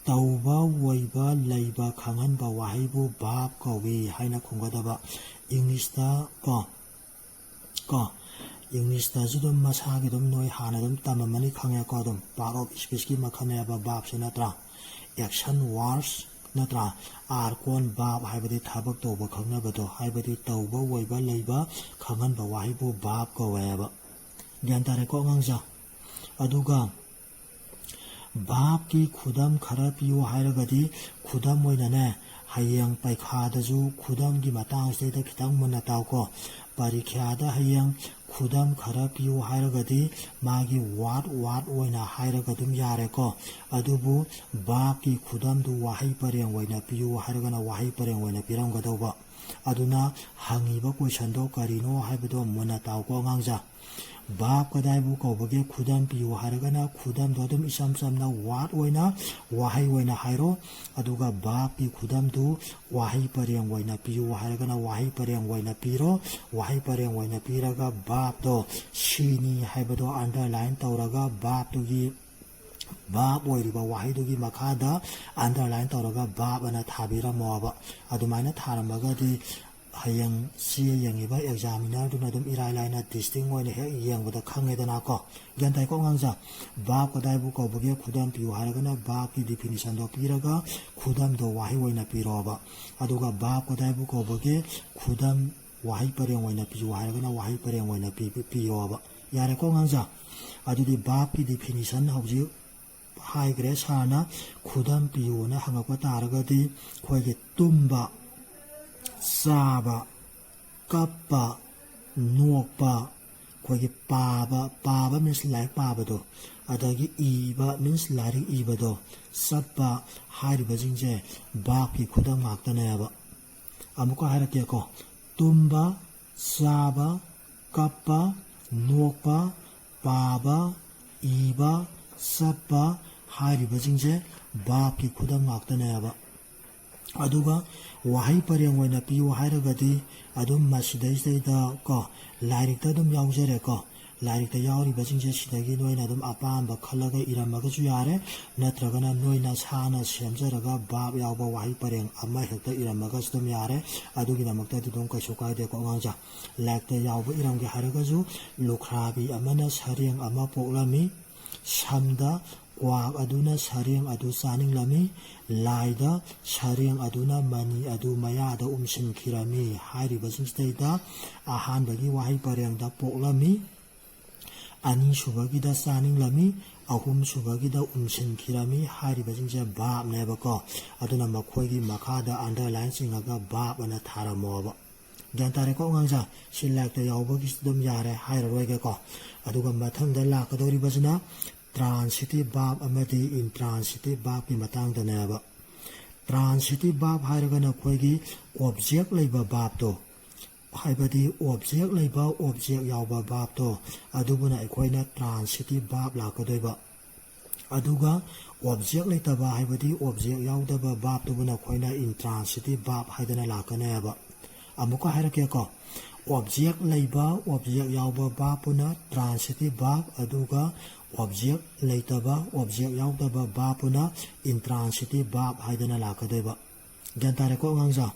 ꯇꯧꯕ, ꯑꯣꯏꯕ, ꯂꯩꯕ ꯈꯪꯍꯟꯕ ꯋꯥꯍꯩꯕꯨ verb ꯀꯧꯏ ꯍꯥꯏꯅ ꯈꯨꯝꯒꯗꯕ꯫ Englishꯇ ꯀꯣ, ꯀꯣ, Englishꯇꯁꯨ ꯑꯗꯨꯝ ꯃꯁꯥꯒꯤ ꯑꯗꯨꯝ ꯅꯣꯏ ꯍꯥꯟꯅ ꯑꯗꯨꯝ ꯇꯝꯃꯝꯃꯅꯤ ꯈꯪꯉꯦꯀꯣ꯫ ꯑꯗꯨꯝ part of speechꯀꯤ ꯃꯈꯜꯅꯦꯕ verbꯁꯦ, ꯅꯠꯇ꯭ꯔꯥ? Action words, ꯅꯠꯇ꯭ꯔꯥ? ꯑꯥꯔꯀꯣꯟ ꯕꯥꯞ ꯍꯥꯏꯕꯗꯤ ꯊꯕꯛ ꯇꯧꯕ ꯈꯪꯅꯕꯗꯣ, ꯍꯥꯏꯕꯗꯤ ꯇꯧꯕ, ꯑꯣꯏꯕ, ꯂꯩꯕ ꯈꯪꯍꯟꯕ ꯋꯥꯍꯩꯕꯨ ꯕꯥꯞ ꯀꯧꯋꯦꯕ꯫ ꯒ꯭ꯌꯥꯟ ꯇꯥꯔꯦꯀꯣ ꯑꯉꯥꯡꯁꯦ? ꯑꯗꯨꯒ ꯕꯥꯞꯀꯤ ꯈꯨꯗꯝ ꯈꯔ ꯄꯤꯌꯨ ꯍꯥꯏꯔꯒꯗꯤ, ꯈꯨꯗꯝ ꯑꯣꯏꯅꯅꯦ, ꯍꯌꯦꯡ ꯄꯩꯈꯥꯗꯁꯨ ꯈꯨꯗꯝꯒꯤ ꯃꯇꯥꯡꯁꯤꯗꯩꯗ ꯈꯤꯇꯪ ꯃꯨꯟꯅ ꯇꯥꯎꯀꯣ꯫ ꯄꯔꯤꯈ꯭ꯌꯥꯗ ꯍꯌꯦꯡ ꯈꯨꯗꯝ ꯈꯔ ꯄꯤꯌꯨ ꯍꯥꯏꯔꯒꯗꯤ, ꯃꯥꯒꯤ ꯋꯥꯔꯗ ꯋꯥꯔꯗ ꯑꯣꯏꯅ ꯍꯥꯏꯔꯒ ꯑꯗꯨꯝ ꯌꯥꯔꯦꯀꯣ꯫ ꯑꯗꯨꯕꯨ ꯕꯥꯞꯀꯤ ꯈꯨꯗꯝꯗꯨ ꯋꯥꯍꯩ ꯄꯔꯦꯡ ꯑꯣꯏꯅ ꯄꯤꯌꯨ ꯍꯥꯏꯔꯒꯅ ꯋꯥꯍꯩ ꯄꯔꯦꯡ ꯑꯣꯏꯅ ꯄꯤꯔꯝꯒꯗꯧꯕ꯫ ꯑꯗꯨꯅ ꯍꯪꯉꯤꯕ ꯀꯣꯏꯁꯟꯗꯣ ꯀꯔꯤꯅꯣ ꯍꯥꯏꯕꯗꯣ ꯃꯨꯟꯅ ꯇꯥꯎꯀꯣ ꯑꯉꯥꯡꯁꯦ꯫ ꯕꯥꯞ ꯀꯗꯥꯏꯕꯨ ꯀꯧꯕꯒꯦ ꯈꯨꯗꯝ ꯄꯤꯌꯨ ꯍꯥꯏꯔꯒꯅ, ꯈꯨꯗꯝꯗꯣ ꯑꯗꯨꯝ ꯏꯆꯝ ꯆꯝꯅ ꯋꯥꯔꯗ ꯑꯣꯏꯅ, ꯋꯥꯍꯩ ꯑꯣꯏꯅ ꯍꯥꯏꯔꯣ꯫ ꯑꯗꯨꯒ ꯕꯥꯞꯀꯤ ꯈꯨꯗꯝꯗꯨ ꯋꯥꯍꯩ ꯄꯔꯦꯡ ꯑꯣꯏꯅ ꯄꯤꯌꯨ ꯍꯥꯏꯔꯒꯅ ꯋꯥꯍꯩ ꯄꯔꯦꯡ ꯑꯣꯏꯅ ꯄꯤꯔꯣ꯫ ꯋꯥꯍꯩ ꯄꯔꯦꯡ ꯑꯣꯏꯅ ꯄꯤꯔꯒ ꯕꯥꯞꯇꯣ ꯁꯤꯅꯤ ꯍꯥꯏꯕꯗꯣ ꯑꯟꯗꯔꯂꯥꯏꯟ ꯇꯧꯔꯒ ꯕꯥꯞꯇꯨꯒꯤ, ꯕꯥꯞ ꯑꯣꯏꯔꯤꯕ ꯋꯥꯍꯩꯗꯨꯒꯤ ꯃꯈꯥꯗ ꯑꯟꯗꯔꯂꯥꯏꯟ ꯇꯧꯔꯒ ꯕꯥꯞ ꯑꯅ ꯊꯥꯕꯤꯔꯝꯃꯣꯕ꯫ ꯑꯗꯨꯃꯥꯏꯅ ꯊꯥꯔꯝꯃꯒꯗꯤ ꯍꯌꯦꯡ ꯆꯦ ꯌꯦꯡꯉꯤꯕ ꯑꯦꯛꯖꯥꯃꯤꯅꯔꯗꯨꯅ ꯑꯗꯨꯝ ꯏꯔꯥꯏ ꯂꯥꯏꯅ ꯗꯤꯁꯇꯤꯡ ꯑꯣꯏꯅ ꯍꯦꯛ ꯌꯦꯡꯕꯗ ꯈꯪꯉꯦꯗꯅꯀꯣ꯫ ꯒ꯭ꯌꯥꯟ ꯇꯥꯏꯀꯣ ꯑꯉꯥꯡꯁꯦ? ꯕꯥꯞ ꯀꯗꯥꯏꯕꯨ ꯀꯧꯕꯒꯦ ꯈꯨꯗꯝ ꯄꯤꯌꯨ ꯍꯥꯏꯔꯒꯅ ꯕꯥꯞꯀꯤ ꯗꯤꯐꯤꯅꯤꯁꯟꯗꯣ ꯄꯤꯔꯒ ꯈꯨꯗꯝꯗꯣ ꯋꯥꯍꯩ ꯑꯣꯏꯅ ꯄꯤꯔꯣꯕ꯫ ꯑꯗꯨꯒ ꯕꯥꯞ ꯀꯗꯥꯏꯕꯨ ꯀꯧꯕꯒꯦ ꯈꯨꯗꯝ ꯋꯥꯍꯩ ꯄꯔꯦꯡ ꯑꯣꯏꯅ ꯄꯤꯌꯨ ꯍꯥꯏꯔꯒꯅ ꯋꯥꯍꯩ ꯄꯔꯦꯡ ꯑꯣꯏꯅ ꯄꯤ-, ꯄꯤꯌꯣꯕ꯫ ꯌꯥꯔꯦꯀꯣ ꯑꯉꯥꯡꯁꯦ? ꯑꯗꯨꯗꯤ ꯕꯥꯞꯀꯤ ꯗꯤꯐꯤꯅꯤꯁꯟ ꯍꯧꯖꯤꯛ ꯍꯥꯏꯈ꯭ꯔꯦ ꯁꯥꯔꯅ꯫ ꯈꯨꯗꯝ ꯄꯤꯌꯨꯅ ꯍꯪꯉꯛꯄ ꯇꯥꯔꯒꯗꯤ ꯑꯩꯈꯣꯏꯒꯤ ꯇꯨꯝꯕ, ꯆꯥꯕ, ꯀꯞꯄ, ꯅꯣꯛꯄ, ꯑꯩꯈꯣꯏꯒꯤ ꯄꯥꯕ, ꯄꯥꯕ ꯃꯤꯟꯁ ꯂꯥꯏꯔꯤꯛ ꯄꯥꯕꯗꯣ, ꯑꯗꯒꯤ ꯏꯕ ꯃꯤꯟꯁ ꯂꯥꯏꯔꯤꯛ ꯏꯕꯗꯣ, ꯆꯠꯄ ꯍꯥꯏꯔꯤꯕꯁꯤꯡꯁꯦ ꯕꯥꯞꯀꯤ ꯈꯨꯗꯝ ꯉꯥꯛꯇꯅꯦꯕ꯫ ꯑꯃꯨꯛꯀ ꯍꯥꯏꯔꯛꯀꯦꯀꯣ꯫ ꯇꯨꯝꯕ, ꯆꯥꯕ, ꯀꯞꯄ, ꯅꯣꯛꯄ, ꯄꯥꯕ, ꯏꯕ, ꯆꯠꯄ ꯍꯥꯏꯔꯤꯕꯁꯤꯡꯁꯦ ꯕꯥꯞꯀꯤ ꯈꯨꯗꯝ ꯉꯥꯛꯇꯅꯦꯕ꯫ ꯑꯗꯨꯒ ꯋꯥꯍꯩ ꯄꯔꯦꯡ ꯑꯣꯏꯅ ꯄꯤꯌꯨ ꯍꯥꯏꯔꯒꯗꯤ ꯑꯗꯨꯝ ꯃꯁꯤꯗꯩꯁꯤꯗꯩꯗ ꯀꯣ, ꯂꯥꯏꯔꯤꯛꯇ ꯑꯗꯨꯝ ꯌꯥꯎꯖꯔꯦꯀꯣ꯫ ꯂꯥꯏꯔꯤꯛꯇ ꯌꯥꯎꯔꯤꯕꯁꯤꯡꯁꯦ ꯁꯤꯗꯒꯤ ꯅꯣꯏꯅ ꯑꯗꯨꯝ ꯑꯄꯥꯝꯕ ꯈꯜꯂꯒ ꯏꯔꯝꯃꯒꯁꯨ ꯌꯥꯔꯦ, ꯅꯠꯇ꯭ꯔꯒꯅ ꯅꯣꯏ ꯅꯁꯥꯅ ꯁꯦꯝꯖꯔꯒ ꯚꯥꯕ ꯌꯥꯎꯕ ꯋꯥꯍꯩ ꯄꯔꯦꯡ ꯑꯃ ꯍꯦꯛꯇ ꯏꯔꯝꯃꯒꯁꯨ ꯑꯗꯨꯝ ꯌꯥꯔꯦ꯫ ꯑꯗꯨꯒꯤꯗꯃꯛꯇꯗꯤ ꯑꯗꯨꯝ ꯀꯩꯁꯨ ꯀꯥꯏꯗꯦꯀꯣ ꯑꯉꯥꯡꯁꯦ꯫ ꯂꯥꯏꯔꯤꯛꯇ ꯌꯥꯎꯕ ꯏꯔꯝꯒꯦ ꯍꯥꯏꯔꯒꯁꯨ, ꯂꯨꯈ꯭ꯔꯥꯕꯤ ꯑꯃꯅ ꯁꯔꯦꯡ ꯑꯃ ꯄꯣꯛꯂꯝꯃꯤ꯫ ꯁꯝꯗ ꯀ꯭ꯋꯥꯛ ꯑꯗꯨꯅ ꯁꯔꯦꯡ ꯑꯗꯨ ꯆꯥꯅꯤꯡꯂꯝꯃꯤ꯫ ꯂꯥꯏꯗ ꯁꯔꯦꯡ ꯑꯗꯨꯅ ꯃꯅꯤ ꯑꯗꯨ ꯃꯌꯥꯗ ꯎꯝꯁꯤꯟꯈꯤꯔꯝꯃꯤ ꯍꯥꯏꯔꯤꯕꯁꯤꯡꯁꯤꯗꯩꯗ ꯑꯍꯥꯟꯕꯒꯤ ꯋꯥꯍꯩ ꯄꯔꯦꯡꯗ ꯄꯣꯛꯂꯝꯃꯤ, ꯑꯅꯤꯁꯨꯕꯒꯤꯗ ꯆꯥꯅꯤꯡꯂꯝꯃꯤ, ꯑꯍꯨꯝꯁꯨꯕꯒꯤꯗ ꯎꯝꯁꯤꯟꯈꯤꯔꯝꯃꯤ ꯍꯥꯏꯔꯤꯕꯁꯤꯡꯁꯦ verb ꯅꯦꯕꯀꯣ꯫ ꯑꯗꯨꯅ ꯃꯈꯣꯏꯒꯤ ꯃꯈꯥꯗ underline ꯆꯤꯡꯉꯒ verb ꯑꯅ ꯊꯥꯔꯝꯃꯣꯕ꯫ ꯒ꯭ꯌꯥꯟ ꯇꯥꯔꯦꯀꯣ ꯑꯉꯥꯡꯁꯥ? ꯁꯤ ꯂꯥꯏꯔꯤꯛꯇ ꯌꯥꯎꯕꯒꯤꯁꯨ ꯑꯗꯨꯝ ꯌꯥꯔꯦ, ꯍꯥꯏꯔꯔꯣꯏꯒꯦꯀꯣ꯫ ꯑꯗꯨꯒ ꯃꯊꯪꯗ ꯂꯥꯛꯀꯗꯧꯔꯤꯕꯁꯤꯅ transitive verb ꯑꯃꯗꯤ intransitive verb ꯀꯤ ꯃꯇꯥꯡꯗꯅꯦꯕ꯫ Transitive verb ꯍꯥꯏꯔꯒꯅ ꯑꯩꯈꯣꯏꯒꯤ object ꯂꯩꯕ verb ꯇꯣ, ꯍꯥꯏꯕꯗꯤ object ꯂꯩꯕ, object ꯌꯥꯎꯕ verb ꯇꯣ, ꯑꯗꯨꯕꯨꯅ ꯑꯩꯈꯣꯏꯅ transitive verb ꯂꯥꯛꯀꯗꯣꯏꯕ꯫ ꯑꯗꯨꯒ object ꯂꯩꯇꯕ, ꯍꯥꯏꯕꯗꯤ object ꯌꯥꯎꯗꯕ verb ꯇꯨꯕꯨꯅ ꯑꯩꯈꯣꯏꯅ intransitive verb ꯍꯥꯏꯗꯅ ꯂꯥꯛꯀꯅꯦꯕ꯫ ꯑꯃꯨꯛꯀ ꯍꯥꯏꯔꯛꯀꯦꯀꯣ, object ꯂꯩꯕ, object ꯌꯥꯎꯕ verb ꯄꯨꯅ transitive verb, ꯑꯗꯨꯒ object ꯂꯩꯇꯕ, object ꯌꯥꯎꯗꯕ verb ꯄꯨꯅ intransitive verb ꯍꯥꯏꯗꯅ ꯂꯥꯛꯀꯗꯣꯏꯕ꯫ ꯒ꯭ꯌꯥꯟ ꯇꯥꯔꯦꯀꯣ ꯑꯉꯥꯡꯁꯥ?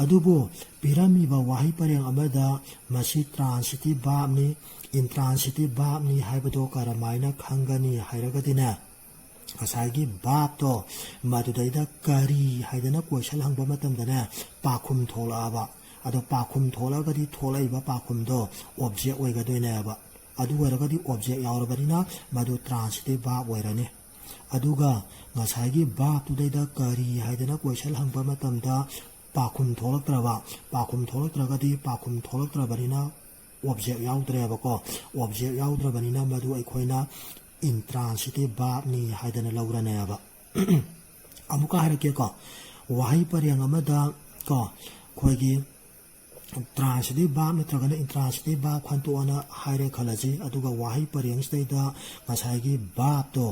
ꯑꯗꯨꯕꯨ ꯄꯤꯔꯝꯃꯤꯕ ꯋꯥꯍꯩ ꯄꯔꯦꯡ ꯑꯃꯗ ꯃꯁꯤ transitive verb ꯅꯤ, intransitive verb ꯅꯤ ꯍꯥꯏꯕꯗꯣ ꯀꯔꯝꯍꯥꯏꯅ ꯈꯪꯒꯅꯤ ꯍꯥꯏꯔꯒꯗꯤꯅꯦ, ꯉꯁꯥꯏꯒꯤ verb ꯇꯣ ꯃꯗꯨꯗꯩꯗ ꯀꯔꯤ ꯍꯥꯏꯗꯅ question ꯍꯪꯕ ꯃꯇꯝꯗꯅꯦ, ꯄꯥꯈꯨꯝ ꯊꯣꯛꯂꯛꯑꯕ꯫ ꯑꯗꯣ ꯄꯥꯈꯨꯝ ꯊꯣꯛꯂꯛꯑꯒꯗꯤ ꯊꯣꯛꯂꯛꯏꯕ ꯄꯥꯈꯨꯝꯗꯣ object ꯑꯣꯏꯒꯗꯣꯏꯅꯦꯕ꯫ ꯑꯗꯨ ꯑꯣꯏꯔꯒꯗꯤ object ꯌꯥꯎꯔꯕꯅꯤꯅ ꯃꯗꯨ transitive verb ꯑꯣꯏꯔꯅꯤ꯫ ꯑꯗꯨꯒ ꯉꯁꯥꯏꯒꯤ verb ꯇꯨꯗꯩꯗ ꯀꯔꯤ ꯍꯥꯏꯗꯅ question ꯍꯪꯕ ꯃꯇꯝꯗ ꯄꯥꯈꯨꯝ ꯊꯣꯛꯂꯛꯇ꯭ꯔꯕ, ꯄꯥꯈꯨꯝ ꯊꯣꯛꯂꯛꯇ꯭ꯔꯒꯗꯤ ꯄꯥꯈꯨꯝ ꯊꯣꯛꯂꯛꯇ꯭ꯔꯕꯅꯤꯅ object ꯌꯥꯎꯗ꯭ꯔꯦꯕꯀꯣ꯫ Object ꯌꯥꯎꯗ꯭ꯔꯕꯅꯤꯅ ꯃꯗꯨ ꯑꯩꯈꯣꯏꯅ intransitive verb ꯅꯤ ꯍꯥꯏꯗꯅ ꯂꯧꯔꯅꯦꯕ꯫ ꯑꯃꯨꯛꯀ ꯍꯥꯏꯔꯛꯀꯦꯀꯣ, ꯋꯥꯍꯩ ꯄꯔꯦꯡ ꯑꯃꯗ ꯀꯣ ꯑꯩꯈꯣꯏꯒꯤ transitive verb ꯅꯠꯇ꯭ꯔꯒꯅ intransitive verb ꯈꯟꯇꯣꯛꯑꯅ ꯍꯥꯏꯔꯦ ꯈꯜꯂꯁꯤ꯫ ꯑꯗꯨꯒ ꯋꯥꯍꯩ ꯄꯔꯦꯡꯁꯤꯗꯩꯗ ꯉꯁꯥꯏꯒꯤ verb ꯇꯣ,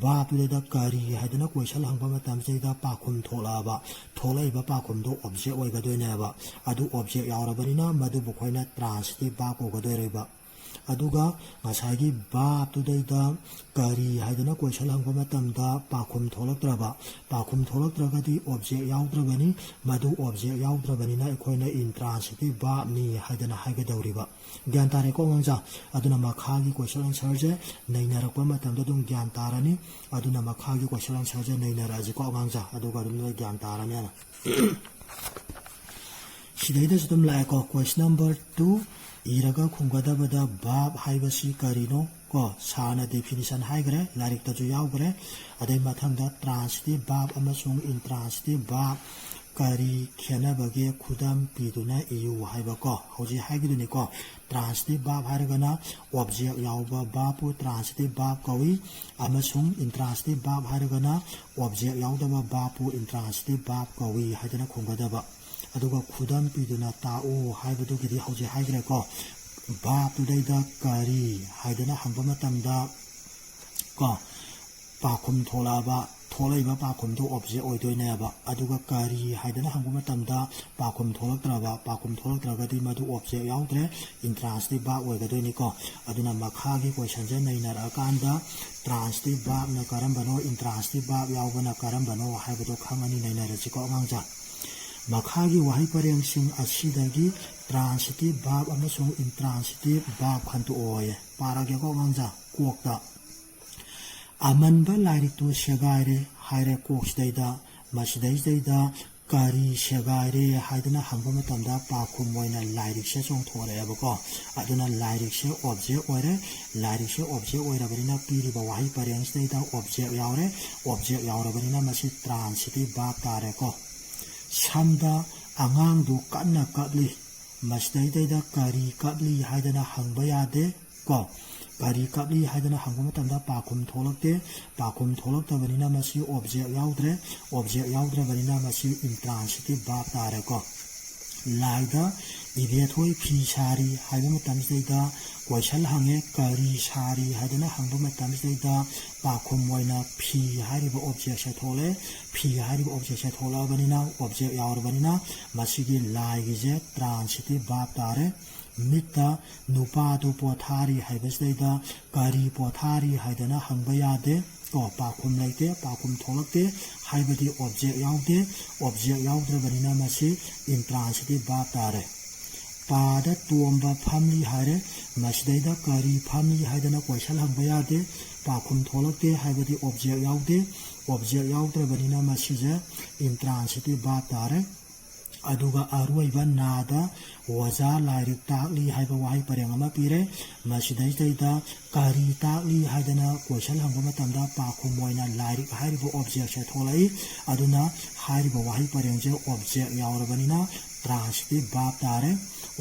verb ꯇꯨꯗꯩꯗ ꯀꯔꯤ ꯍꯥꯏꯗꯅ question ꯍꯪꯕ ꯃꯇꯝꯁꯤꯗꯩꯗ ꯄꯥꯈꯨꯝ ꯊꯣꯛꯂꯛꯑꯕ, ꯊꯣꯛꯂꯛꯏꯕ ꯄꯥꯈꯨꯝꯗꯣ object ꯑꯣꯏꯒꯗꯣꯏꯅꯦꯕ꯫ ꯑꯗꯨ object ꯌꯥꯎꯔꯕꯅꯤꯅ ꯃꯗꯨꯕꯨ ꯑꯩꯈꯣꯏꯅ transitive verb ꯀꯧꯒꯗꯣꯏꯔꯤꯕ꯫ ꯑꯗꯨꯒ ꯉꯁꯥꯏꯒꯤ verb ꯇꯨꯗꯩꯗ ꯀꯔꯤ ꯍꯥꯏꯗꯅ question ꯍꯪꯕ ꯃꯇꯝꯗ ꯄꯥꯈꯨꯝ ꯊꯣꯛꯂꯛꯇ꯭ꯔꯕ, ꯄꯥꯈꯨꯝ ꯊꯣꯛꯂꯛꯇ꯭ꯔꯒꯗꯤ object ꯌꯥꯎꯗ꯭ꯔꯕꯅꯤ, ꯃꯗꯨ object ꯌꯥꯎꯗ꯭ꯔꯕꯅꯤꯅ ꯑꯩꯈꯣꯏꯅ intransitive verb ꯅꯤ ꯍꯥꯏꯗꯅ ꯍꯥꯏꯒꯗꯧꯔꯤꯕ꯫ ꯒ꯭ꯌꯥꯟ ꯇꯥꯔꯦꯀꯣ ꯑꯉꯥꯡꯁꯥ? ꯑꯗꯨꯅ ꯃꯈꯥꯒꯤ question answer ꯁꯦ ꯅꯩꯅꯔꯛꯄ ꯃꯇꯝꯗ ꯑꯗꯨꯝ ꯒ꯭ꯌꯥꯟ ꯇꯥꯔꯅꯤ꯫ ꯑꯗꯨꯅ ꯃꯈꯥꯒꯤ question answer ꯁꯦ ꯅꯩꯅꯔꯛꯑꯁꯤꯀꯣ ꯑꯉꯥꯡꯁꯥ, ꯑꯗꯨꯒ ꯑꯗꯨꯝ ꯅꯣꯏ ꯒ꯭ꯌꯥꯟ ꯇꯥꯔꯅꯤ ꯍꯥꯏꯅ꯫ ꯁꯤꯗꯩꯗꯁꯨ ꯑꯗꯨꯝ ꯂꯥꯛꯑꯦꯀꯣ, question number two, ꯏꯔꯒ ꯈꯨꯝꯒꯗꯕꯗ verb ꯍꯥꯏꯕꯁꯤ ꯀꯔꯤꯅꯣ? ꯀꯣ, ꯁꯥꯔꯅ definition ꯍꯥꯏꯈ꯭ꯔꯦ, ꯂꯥꯏꯔꯤꯛꯇꯁꯨ ꯌꯥꯎꯈ꯭ꯔꯦ꯫ ꯑꯗꯩ ꯃꯊꯪꯗ transitive verb ꯑꯃꯁꯨꯡ intransitive verb ꯀꯔꯤ ꯈꯦꯠꯅꯕꯒꯦ ꯈꯨꯗꯝ ꯄꯤꯗꯨꯅ ꯏꯌꯨ ꯍꯥꯏꯕꯀꯣ꯫ ꯍꯧꯖꯤꯛ ꯍꯥꯏꯈꯤꯗꯨꯅꯤꯀꯣ, transitive verb ꯍꯥꯏꯔꯒꯅ object ꯌꯥꯎꯕ verb ꯄꯨ transitive verb ꯀꯧꯏ, ꯑꯃꯁꯨꯡ intransitive verb ꯍꯥꯏꯔꯒꯅ object ꯌꯥꯎꯗꯕ verb ꯄꯨ intransitive verb ꯀꯧꯏ ꯍꯥꯏꯗꯅ ꯈꯨꯝꯒꯗꯕ꯫ ꯑꯗꯨꯒ ꯈꯨꯗꯝ ꯄꯤꯗꯨꯅ ꯇꯥꯛꯎ ꯍꯥꯏꯕꯗꯨꯒꯤꯗꯤ ꯍꯧꯖꯤꯛ ꯍꯥꯏꯈ꯭ꯔꯦꯀꯣ꯫ Verb ꯇꯨꯗꯩꯗ ꯀꯔꯤ ꯍꯥꯏꯗꯅ ꯍꯪꯕ ꯃꯇꯝꯗ ꯀꯣ, ꯄꯥꯎꯈꯨꯝ ꯊꯣꯛꯂꯛꯑꯕ, ꯊꯣꯛꯂꯛꯏꯕ ꯄꯥꯎꯈꯨꯝꯗꯨ object ꯑꯣꯏꯗꯣꯏꯅꯦꯕ꯫ ꯑꯗꯨꯒ ꯀꯔꯤ ꯍꯥꯏꯗꯅ ꯍꯪꯕ ꯃꯇꯝꯗ ꯄꯥꯎꯈꯨꯝ ꯊꯣꯛꯂꯛꯇ꯭ꯔꯕ, ꯄꯥꯎꯈꯨꯝ ꯊꯣꯛꯂꯛꯇ꯭ꯔꯒꯗꯤ ꯃꯗꯨ object ꯌꯥꯎꯗ꯭ꯔꯦ, intransitive verb ꯑꯣꯏꯒꯗꯣꯏꯅꯤꯀꯣ꯫ ꯑꯗꯨꯅ ꯃꯈꯥꯒꯤ question ꯁꯦ ꯅꯩꯅꯔꯛꯑꯀꯥꯟꯗ transitive verb ꯅ ꯀꯔꯝꯕꯅꯣ, intransitive verb ꯌꯥꯎꯕꯅ ꯀꯔꯝꯕꯅꯣ ꯍꯥꯏꯕꯗꯣ ꯈꯪꯉꯅꯤ, ꯅꯩꯅꯔꯁꯤꯀꯣ ꯑꯉꯥꯡꯁꯥ꯫ ꯃꯈꯥꯒꯤ ꯋꯥꯍꯩ ꯄꯔꯦꯡꯁꯤꯡ ꯑꯁꯤꯗꯒꯤ transitive verb ꯑꯃꯁꯨꯡ intransitive verb ꯈꯟꯗꯣꯛꯑꯣꯌꯦ꯫ ꯄꯥꯔꯒꯦꯀꯣ ꯑꯉꯥꯡꯁꯥ, ꯀꯣꯛꯇ꯫ ꯑꯃꯟꯕ ꯂꯥꯏꯔꯤꯛꯇꯨ ꯁꯦꯒꯥꯏꯔꯦ ꯍꯥꯏꯔꯦ ꯀꯣꯛꯁꯤꯗꯩꯗ, ꯃꯁꯤꯗꯩꯁꯤꯗꯩꯗ ꯀꯔꯤ ꯁꯦꯒꯥꯏꯔꯦ ꯍꯥꯏꯗꯅ ꯍꯪꯕ ꯃꯇꯝꯗ ꯄꯥꯎꯈꯨꯝ ꯑꯣꯏꯅ ꯂꯥꯏꯔꯤꯛꯁꯦ ꯆꯣꯡꯊꯣꯔꯛꯑꯦꯕꯀꯣ꯫ ꯑꯗꯨꯅ ꯂꯥꯏꯔꯤꯛꯁꯦ object ꯑꯣꯏꯔꯦ꯫ ꯂꯥꯏꯔꯤꯛꯁꯦ object ꯑꯣꯏꯔꯕꯅꯤꯅ ꯄꯤꯔꯤꯕ ꯋꯥꯍꯩ ꯄꯔꯦꯡꯁꯤꯗꯩꯗ object ꯌꯥꯎꯔꯦ꯫ Object ꯌꯥꯎꯔꯕꯅꯤꯅ ꯃꯁꯤ transitive verb ꯇꯥꯔꯦꯀꯣ꯫ ꯁꯝꯗ ꯑꯉꯥꯡꯗꯨ ꯀꯟꯅ ꯀꯞꯂꯤ꯫ ꯃꯁꯤꯗꯩꯗꯩꯗ ꯀꯔꯤ ꯀꯞꯂꯤ ꯍꯥꯏꯗꯅ ꯍꯪꯕ ꯌꯥꯗꯦ ꯀꯣ꯫ ꯀꯔꯤ ꯀꯞꯂꯤ ꯍꯥꯏꯗꯅ ꯍꯪꯕ ꯃꯇꯝꯗ ꯄꯥꯎꯈꯨꯝ ꯊꯣꯛꯂꯛꯇꯦ꯫ ꯄꯥꯎꯈꯨꯝ ꯊꯣꯛꯂꯛꯇꯕꯅꯤꯅ ꯃꯁꯤ object ꯌꯥꯎꯗ꯭ꯔꯦ꯫ Object ꯌꯥꯎꯗ꯭ꯔꯕꯅꯤꯅ ꯃꯁꯤ intransitive verb ꯇꯥꯔꯦꯀꯣ꯫ ꯂꯥꯏꯗ ꯏꯕꯦꯊꯣꯏ ꯐꯤ ꯁꯥꯔꯤ ꯍꯥꯏꯕ ꯃꯇꯝꯁꯤꯗꯩꯗ question ꯍꯪꯉꯦ, ꯀꯔꯤ ꯁꯥꯔꯤ ꯍꯥꯏꯗꯅ ꯍꯪꯕ ꯃꯇꯝꯁꯤꯗꯩꯗ ꯄꯥꯎꯈꯨꯝ ꯑꯣꯏꯅ ꯐꯤ ꯍꯥꯏꯔꯤꯕ object ꯁꯦ ꯊꯣꯛꯂꯛꯑꯦ꯫ ꯐꯤ ꯍꯥꯏꯔꯤꯕ object ꯁꯦ ꯊꯣꯛꯂꯛꯑꯕꯅꯤꯅ, object ꯌꯥꯎꯔꯕꯅꯤꯅ ꯃꯁꯤꯒꯤ ꯂꯥꯏꯒꯤꯁꯦ transitive verb ꯇꯥꯔꯦ꯫ ꯃꯤꯠꯇ ꯅꯨꯄꯥꯗꯨ ꯄꯣꯊꯥꯔꯤ ꯍꯥꯏꯕꯁꯤꯗꯩꯗ ꯀꯔꯤ ꯄꯣꯊꯥꯔꯤ ꯍꯥꯏꯗꯅ ꯍꯪꯕ ꯌꯥꯗꯦ꯫ ꯀꯣ, ꯄꯥꯎꯈꯨꯝ ꯂꯩꯇꯦ, ꯄꯥꯎꯈꯨꯝ ꯊꯣꯛꯂꯛꯇꯦ, ꯍꯥꯏꯕꯗꯤ object ꯌꯥꯎꯗꯦ꯫ Object ꯌꯥꯎꯗ꯭ꯔꯕꯅꯤꯅ ꯃꯁꯤ intransitive verb ꯇꯥꯔꯦ꯫ ꯄꯥꯗ ꯇꯣꯝꯕ ꯐꯝꯂꯤ ꯍꯥꯏꯔꯦ, ꯃꯁꯤꯗꯩꯗ ꯀꯔꯤ ꯐꯝꯂꯤ ꯍꯥꯏꯗꯅ question ꯍꯪꯕ ꯌꯥꯗꯦ꯫ ꯄꯥꯎꯈꯨꯝ ꯊꯣꯛꯂꯛꯇꯦ, ꯍꯥꯏꯕꯗꯤ object ꯌꯥꯎꯗꯦ꯫ Object ꯌꯥꯎꯗ꯭ꯔꯕꯅꯤꯅ ꯃꯁꯤꯁꯦ intransitive verb ꯇꯥꯔꯦ꯫ ꯑꯗꯨꯒ ꯑꯔꯣꯏꯕ ꯅꯥꯗ ꯑꯣꯖꯥ ꯂꯥꯏꯔꯤꯛ ꯇꯥꯛꯂꯤ ꯍꯥꯏꯕ ꯋꯥꯍꯩ ꯄꯔꯦꯡ ꯑꯃ ꯄꯤꯔꯦ꯫ ꯃꯁꯤꯗꯩꯁꯤꯗꯩꯗ ꯀꯔꯤ ꯇꯥꯛꯂꯤ ꯍꯥꯏꯗꯅ question ꯍꯪꯕ ꯃꯇꯝꯗ ꯄꯥꯎꯈꯨꯝ ꯑꯣꯏꯅ ꯂꯥꯏꯔꯤꯛ ꯍꯥꯏꯔꯤꯕ objectꯁꯦ ꯊꯣꯛꯂꯛꯏ꯫ ꯑꯗꯨꯅ ꯍꯥꯏꯔꯤꯕ ꯋꯥꯍꯩ ꯄꯔꯦꯡꯁꯦ object ꯌꯥꯎꯔꯕꯅꯤꯅ transitive verb ꯇꯥꯔꯦ꯫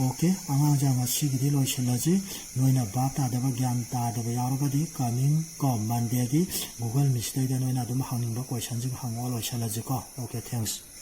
Okay, ꯑꯉꯥꯡꯁꯦ ꯉꯁꯤꯒꯤꯗꯤ ꯂꯣꯏꯁꯤꯜꯂꯁꯤ꯫ ꯅꯣꯏꯅ verb ꯇꯥꯗꯕ, ꯒ꯭ꯌꯥꯟ ꯇꯥꯗꯕ ꯌꯥꯎꯔꯒꯗꯤ coming ꯀꯣ Mondayꯒꯤ Google Meetꯁꯤꯗꯩꯗ ꯅꯣꯏꯅ ꯑꯗꯨꯝ ꯍꯪꯅꯤꯡꯕ questionꯁꯤꯡ ꯍꯪꯉꯣ꯫ ꯂꯣꯏꯁꯤꯜꯂꯁꯤꯀꯣ꯫ Okay, thanks꯫